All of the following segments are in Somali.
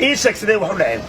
Ii sheeg sidee wax u dhaceen.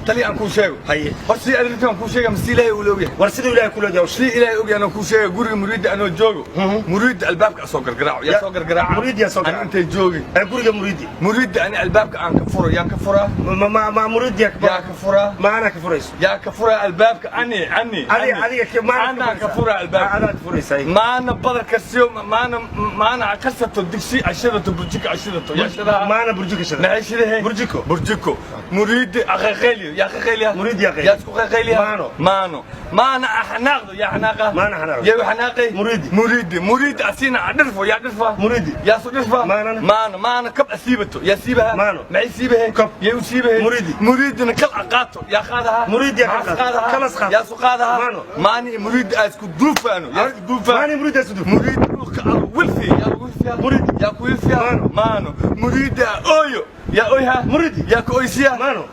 Tali aan kuu sheego. Haye. Hor sidii arrintan aan kuu sheega ma si Ilaahay uu ogyahay? War siduu Ilaahay kula jawaab. Si Ilaahay ogyahay aan kuu sheega, guriga Muriidda anoo joogo, Muriidda albaabka asoo gargaraaco, yaa soo gargaraaca? Muriid yaa soo Ani garaaca. Intay joogi? Ee guriga Muriidi. Muriidda ani albaabka aan ka furo, yaan ka furaa? Ma Muriidi yaa? Yaa ka furaa? Ma anaa ka furayso? Yaa ka furaa albaabka? Ani ani Adiga, adiga maana anaa ka furaa albaabka. Adaa ka furaysaa. Maana badarka siyo, maana maana karsato digsi ashidato, burjiko ashidato, yaa shidaha? Maana burjiko shada. Maxay shidahe? Burjiko. Burjiko. Muriidi aqaqayliyo, yaa qaqayliya? Muriidi yaa qayliya. Yaa isku qaqayliya? Maano. Maano, maana axnaaqdo, yaa xanaaqa? Maana xanaaqdo. Yaa xanaaqay? Muriidi. Muriidi, muriidi asina dhirfo, yaa dhirfa? Muriidi. Yaa su dhirfa? Maanana. Maano, maana kab asiibato, yaa siibaha? Maano. Maxay siibahe? Kab. Yaa u siibahe? Muriidi. Muriidina kal aqaato, yaa qaadaha? Muriidi yaa kal Maxaas qaado? qaadaha? Kalas qaado. Yaa su qaadaha? Maano. Maani iyo muriidi aa isku duufaano, yaa isku duufaa? Maani Muriidi isku duuf. Muriidi dhulka al wilfi, yaa lagu wilfiya? Muriidi. Yaa ku wilfiya? Maano. Maano. Muriidi aa ooyo, yaa oyha? Muriidi. Yaa ku oysiya? Maano.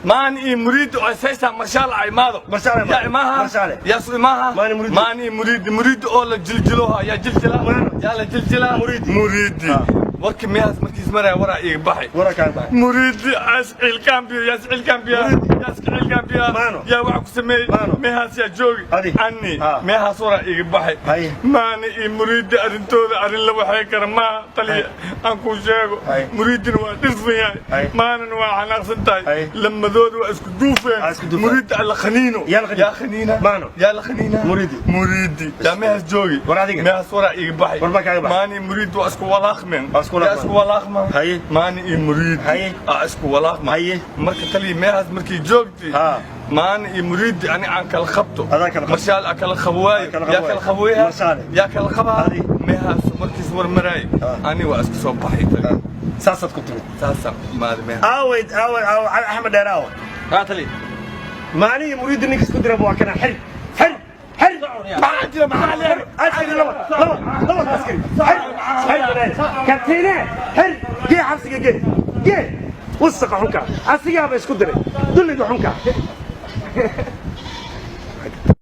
Maani iyo Muriidi oo saysa marshaal ay imaado. Marshaal ay imaado. Yaa imaaha? Marshaale. Yaa su imaaha? Maani Muriidi. Maani iyo Muriidi, Muriidi oo la jiljiloha, yaa jiljila? Maano. Yaa la jiljilaa? Muriidi. Muriidi. Warkii miyaas markiis maraya waraa iiga baxay. Wara kaa baxay. Muriidi as cilkaambiyo, yaa cilkaambiya? Muriidi. Yaa iska cilkaambiya? Maano. Yaa waxa ku sameeyey? Maano. Meehaas yaa joogi? Adi. Ani. Meehaas waraa iiga baxay. Haye. Maani iyo Muriidi arrintooda arrin la waxay kara maa, taliya, aan kuu sheego. Haye. Muriidina waa dhirfan yahay. Haye. Maanana waa xanaaqsan tahay. Haye. Lamadooda waa isku duufeen. Aa, isku duufeen. Muriidi alla khaniino. Yaa la khaniino. Yaa khaniina? Maano. Yaa la khaniina? Muriidi. Muriidi yaa meehaas joogi? War adiga. Meehaas waraa iiga baxay. War baa kaaga baxay. Maani iyo Muriidi waa isku walaaqmeen. Waa isku Yaa isku walaaqma? Haye. Maani iyo Muriidi Haye. aa isku walaaqma. Haye. Marka taliya meehaas markii joogtay, maani iyo Muriidi ani aan kala qabto. Adaa kala qabto. Marshaal aa kala qabo waayo. Aa kala qabo Yaa kala waayo. qabo waayo? Marshaale. Yaa kala qabaa? Adi. Meehaas markiis war maraay, ani waa iska soo baxay, taliya. Saasaad ku timid. Saasaan imaada meeha. Aaway, aaway, aaway Axmed Dheer, aaway? Haa, tali. Maani iyo Muriidi ninka isku dira waa kana. Xir, xir, xir. Maxaa jira? Maxaa leeyahay? Askari, laba, laba, laba askari, xir, xir, kartiine, xir, gee xabsiga, gee, gee wasaqa xunka. Asigaaba isku diray dulliga xunka.